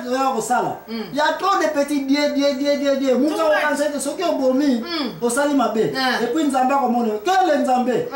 oya kosala. Ya trop de petit die die die die die. Mutu akokanisa ete soki obomi osali mabe. Et puis Nzambe akomona kele Nzambe.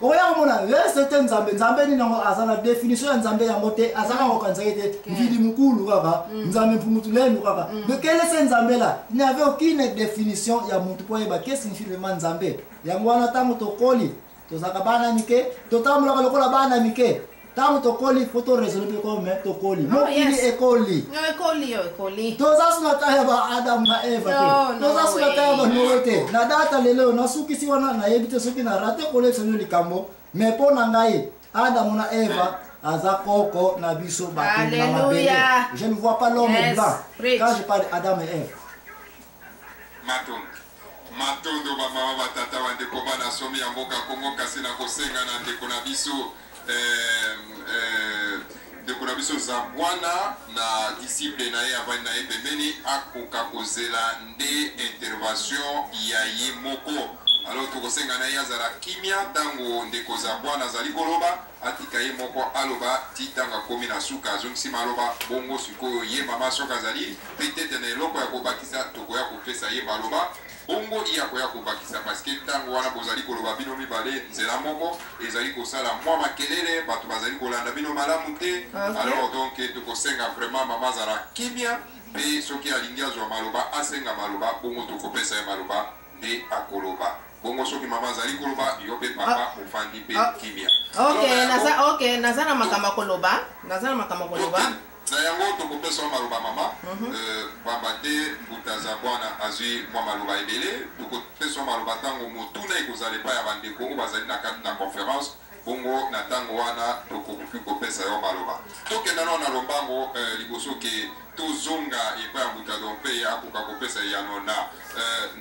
Okoya komona c'était Nzambe. Nzambe nini yango aza na définition ya Nzambe yango te. Azaka kokanisa ete mvidi mukulu kaka Nzambe mpumutu lenu kaka. Mais quel est ce Nzambe là? Il n'y avait aucune définition ya mutu po yeba qu'est-ce signifie vraiment Nzambe. Yango wana ntango tokoli tozalaka bana mike, totambolaka lokola bana mike. Ntango tokoli fo toraisonne mpe comme tokoli. Mokili ekoli, toza su na ta ya ba Adam na Eva te, toza su na ta ya ba Noe te. Na data lelo nasukisi wana, nayebi te soki na rate kolekisa bino likambo, mais mpo na ngai Adamu na Eva aza koko na biso bato na mabele. Je ne vois pas l'homme blanc quand je parle Adam et Eve. Matondo. Matondo ba mama, ba tata, ba ndeko, bana somi ya mboka Kongo. Kasi na kosenga na ndeko na biso ndeko na biso Zabwana na disciple na ye avandi na ye pembeni akoka kozela nde intervention ya ye moko. Alors tokosenga na ye azala kimia ntango ndeko Zabwana azali koloba, atika ye moko aloba ti ntango akomi na suka, azongisi maloba. Bongo sikoyo ye mama soki azali peut-être na eloko ya kobakisa, tokoya kopesa ye maloba, bongo ye akoya kobakisa, parce que ntango wana bozali koloba bino mibale nzela moko, ezali kosala mwa makelele, bato bazali kolanda bino malamu te. Alors donc tokosenga vraiment mama azala kimia, mpe soki alingi azwa maloba, asenga maloba, bongo tokopesa ye maloba nde akoloba. Bongo soki mama azali koloba, yo mpe papa ofandi mpe kimia. Ok, naza, ok, naza na makambo ya koloba, naza na makambo ya koloba. Na yango tokopesa maloba mama, pamba te mbuta Zabwana azwi mwa maloba ebele. Tokopesa maloba ntango motuna ekozala epai ya bandeko oyo bazali na kati na conférence. Bongo na ntango wana tokoki kopesa yo maloba. Tokenda nano na lombango liboso ke tozonga epai ya mbuta Dompe, ye akoka kopesa eyano na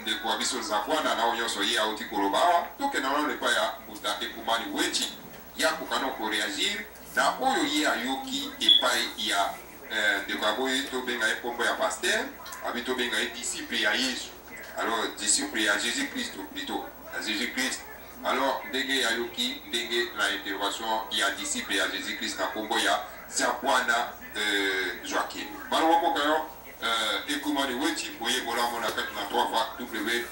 ndeko wa biso Zabwana na oyo nyonso ye auti koloba awa. Tokenda nano epai ya mbuta Ekumani Wechi, ye akoka no koreagir na oyo ye ayoki epai ya ndeko aboyi tobenga ye nkombo ya pasteur, abi tobenga ye disciple ya Yesu, alors disciple ya Jésus Christ plutôt, ya Jésus Christ. Alors ndenge ayoki ndenge na intervention ya disciple ya Jésus Christ na nkombo ya Zabwana Joaquim, maloba mboka yo Ekumani Wechi, boye bolamu na kati na 3 fois W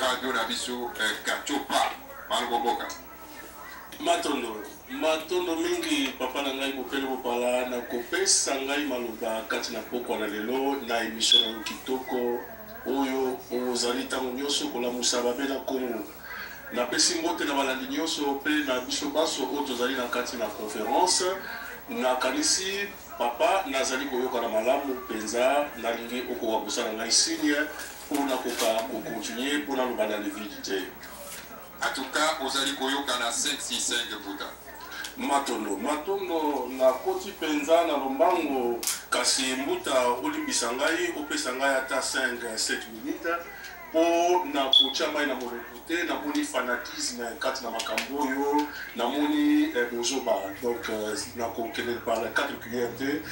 radio na biso Kachopa. Maloba mboka. Matondo, matondo mingi papa na ngai Bopele Bopala na kopesa ngai maloba kati na pokwa na lelo na émission na yo kitoko oyo ozali ntango nyonso kolamusa babena Kongo. Napesi mbote na balandi nyonso mpe na biso baso oyo tozali na kati na conférence. Nakanisi papa nazali koyokana malamu mpenza, nalingi okoka kosala ngai signe mpo nakoka kocontinue mpo naloba na le vide te. En tout cas ozali koyoka na 565 mbuta. Matondo, matondo. Nakoti mpenza na lombango, kasi mbuta olimbisa ngai, opesa ngai ata 5 7 minutes mpo na kotia mai na moloko te. Namoni fanatisme kati na makambo oyo, namoni bozoba. Donc nakokende par la 4 cuillère te.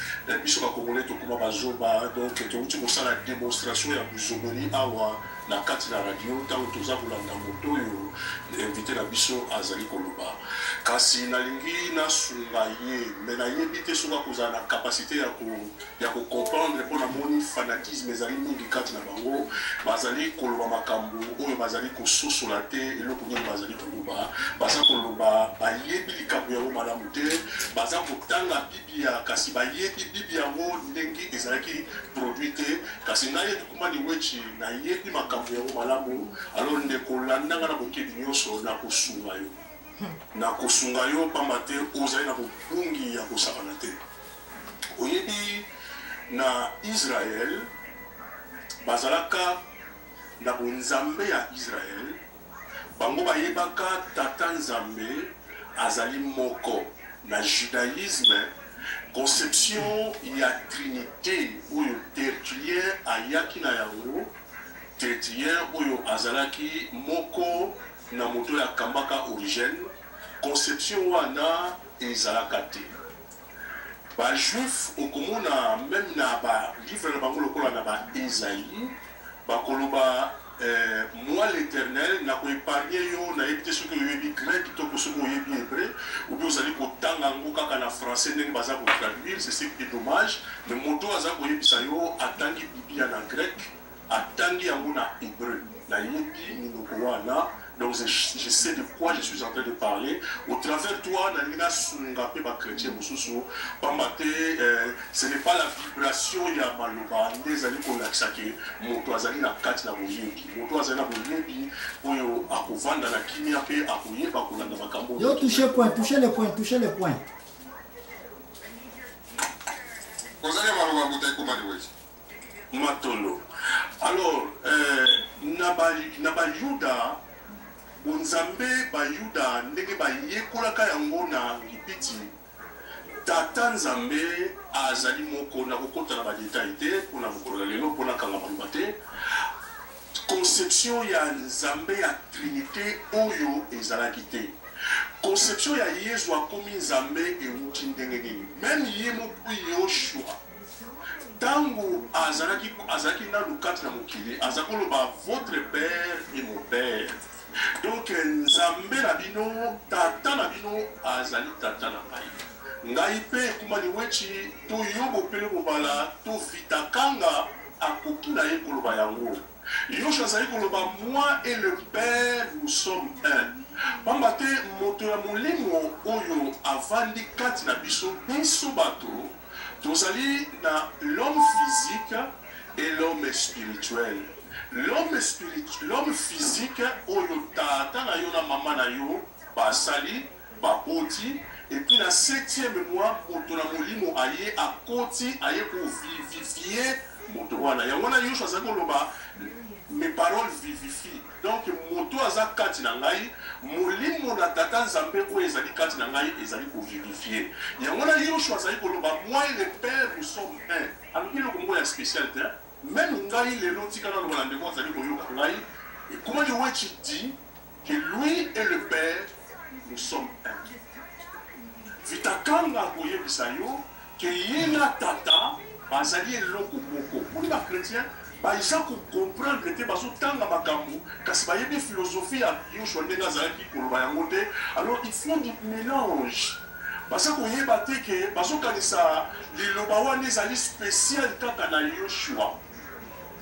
Biso bakongolais tokóma bazoba, donc touti kosala démonstration ya bozobeli awa na kati na radio ntango toza kolanda moto oyo invité na biso azali koloba. Kasi nalingi nasunga ye, me nayebi te soki akozala na capacité ya kocomprendre, mpo namoni fanatisme ezali mingi kati na bango. Bazali koloba makambo oyo bazali kososola te eloko nini bazali koloba. Baza koloba, bayebi likambo yango malamu te. Baza kotanga Biblia, kasi bayebi Biblia yango ndenge ezalaki produit te. Kasi ngai Ekumani Wechi nayebi makambo yango malamu. Alors ndeko, landanga na bokebi nyonso, nakosunga yo, nakosunga yo, pamba te ozali na bobungi ya kosakana te. Oyebi, na Israel bazalaka na bonzambe ya Israel. Bango bayebaka tata Nzambe azali moko. Na judaïsme, conception ya trinité oyo Tertullien ayaki na yango, Tertullien oyo azalaki moko na moto oyo akambaka Origène, conception wana ezalaka te. Bajuif, okomona meme na balivre na bango lokola na ba Esaïe, bakoloba. Eh, moi l'Eternel, nako epargner yo, nayebi te soki oyebi grec to ko soki oyebi hebreu, ou bien ozali kotanga yango kaka na français ndenge baza ko traduire, c'est ce qui est dommage, mais moto oyo aza koyebisa yo atangi Biblia na grec, atangi yango na hebreu, nayebi minoko wana, donc je, je sais de quoi je suis en train de parler. Au travers toi, nalingi nasunga pe ba chrétiens mosusu, pamba te eh, Ce n'est pas la vibration ya maloba nde ezali kolakisa ke moto azali na kati na boyebi. Moto azali na boyebi oyo akovanda na kimia mpe akoyeba kolanda makambo. Yo touche point, touche le point, touche le point. Ozali maloba mbuta ekoma liwezi. Matondo. Alors, euh, na ba na ba Yuda bonzambe ba Yuda ndenge bayekolaka yango na Ngipiti Tata Nzambe azali moko, nakokota na ba details te pona mokolo na lelo po nakanga maloba te. Conception ya Nzambe ya Trinite oyo ezalaki te. Conception ya Yezu akomi Nzambe ewuti ndenge nini? Meme ye moko Yoshua tango azalaki azalaki nanu kati na mokili aza koloba votre père et mon père. Donc Nzambe na bino, tata na bino azali tata na ngai. Ngai pe Ekumani Wetshi to Yobo Pele Mobala to Vita Kanga akoki na ye koloba yango. Yoshua azali koloba moi et le père nous sommes un. Pamba te moto ya molimo oyo avandi kati na biso, biso bato tozali na l'homme physique et l'homme spirituel. L'homme spiritu l'homme physique oyo tata na yo na mama na yo basali, baboti et puis na septième mois moto na molimo aye akoti aye ko vivifier moto wana. Yango wana Yoshua azali koloba mes paroles vivifient. Donc moto aza kati na ngai, molimo na Tata Nzambe oyo ezali kati na ngai ezali ko vivifier. Yango wana Yoshua azali koloba moi et le Père nous sommes un. Alobi eloko moko ya special te. Meme ngai lelo tika naloba na ndeko azali koyoka ngai ekomani wetshi dit que lui et le père nous sommes un vitakanga akoyebisa yo que ye na tata bazali eloko moko moni ba chretien baza ko comprendre te bazotanga makambo kasi bayebi philosophie ya Yoshua ndenge azalaki koloba yango te alors il faut du mélange Baza koyeba te ke bazokanisa liloba wana ezali special kaka na Yoshua.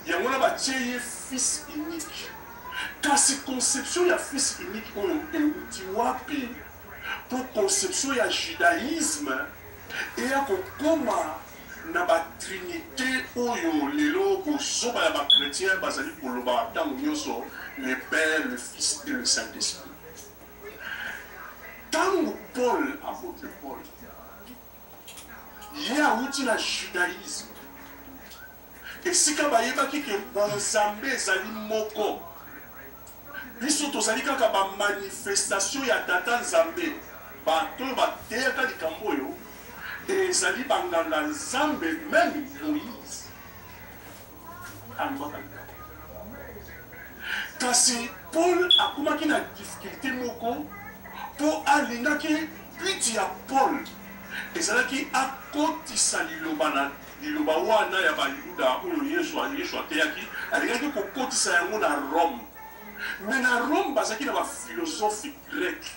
Yango wana batie ye fils unique. Kasi conception ya fils unique oyo ewuti wapi po conception ya judaisme eya kokoma na ba trinite oyo lelo bozoba ya ba chretiens bazali koloba tango nionso le Père, le Fils et le Saint-Esprit. Tango Paul, apotre Paul, ye awuti na judaïsme, esika bayebaki ke bonzambe ezali moko, biso tozali kaka ba manifestation ya Tata Nzambe. Bato oyo bateyaka likambo oyo ezali banganga Nzambe, meme Moïse alobaka likambo. Kasi Paul akomaki na difficulte moko mpo alingaki but ya Paul ezalaki akotisa liloba na liloba wana ya Bayuda oyo Yesu Yesu ateyaki, alingaki kokotisa yango na Rome. Mais na Rome bazalaki na ba philosophes grecs.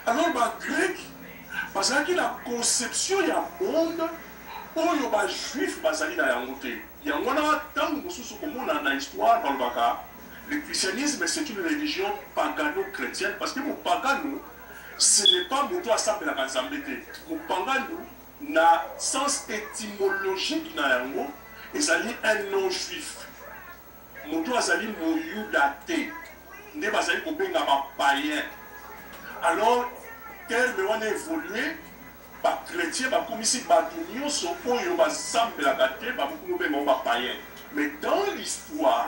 Alors ba Grecs bazalaki na conception ya monde oyo ba Juifs bazali na yango te. Yango wana tango mosusu okomona na histoire balobaka le christianisme c'est une religion pagano-chretienne parce que mopagano ce n'est pas moto asambelaka Nzambe te. Mopagano na sens etymologique na yango ezali un non-juif. Moto azali moyuda te nde bazali kobenga ba paiens. Alors terme wana evolue, ba chretiens bakomisi bato nionso oyo basambelaka te bakomi kobenga bango ba paiens. Mais dans l'histoire,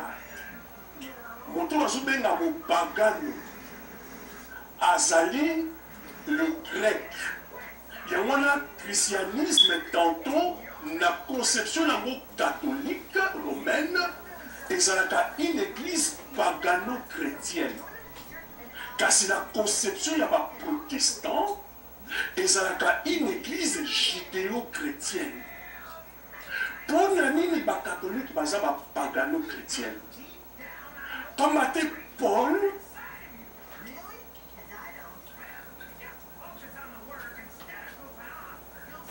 moto bazobenga mopagano azali le grec. Yango wana christianisme tantot na conception nango catholique romaine ezalaka une eglise pagano-chretienne kasi na conception ya ba protestants ezalaka une eglise judeo-chretienne. Pona nini ba catholiques baza ba pagano-chretienne? Pamba te Paul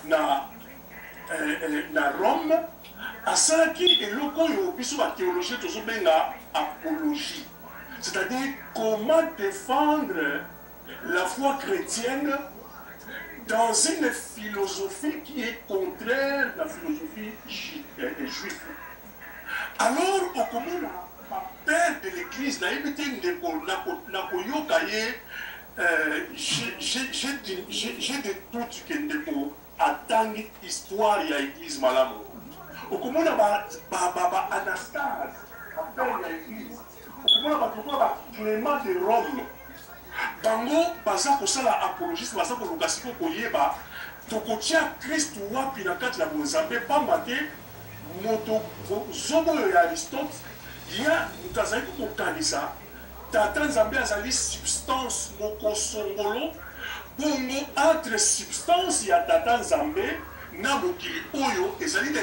na, eh, eh, na Rome asalaki eloko oyo biso ba théologien tozobenga apologie, c'est-à-dire comment défendre la foi chrétienne dans une philosophie qui est contraire na philosophie eh, juive. Alors okomona ba père de l'église, nayebi te ndeko nakoyoka ye, j'ai des doutes que ndeko atangi histoire ya église malamu. Okomona ba Anastase, ba père ya église, okomona bato lokola ba Clément de Rome, bango baza kosala apologiste, baza koluka sikoyo koyeba tokotia Kristu wapi na kati na bonzambe, pamba te moto zobo oyo ya Aristote ya moto azalaki kokanisa tata Nzambe azali substance moko songolo, bongo entre substance ya tata Nzambe na mokili oyo ezali na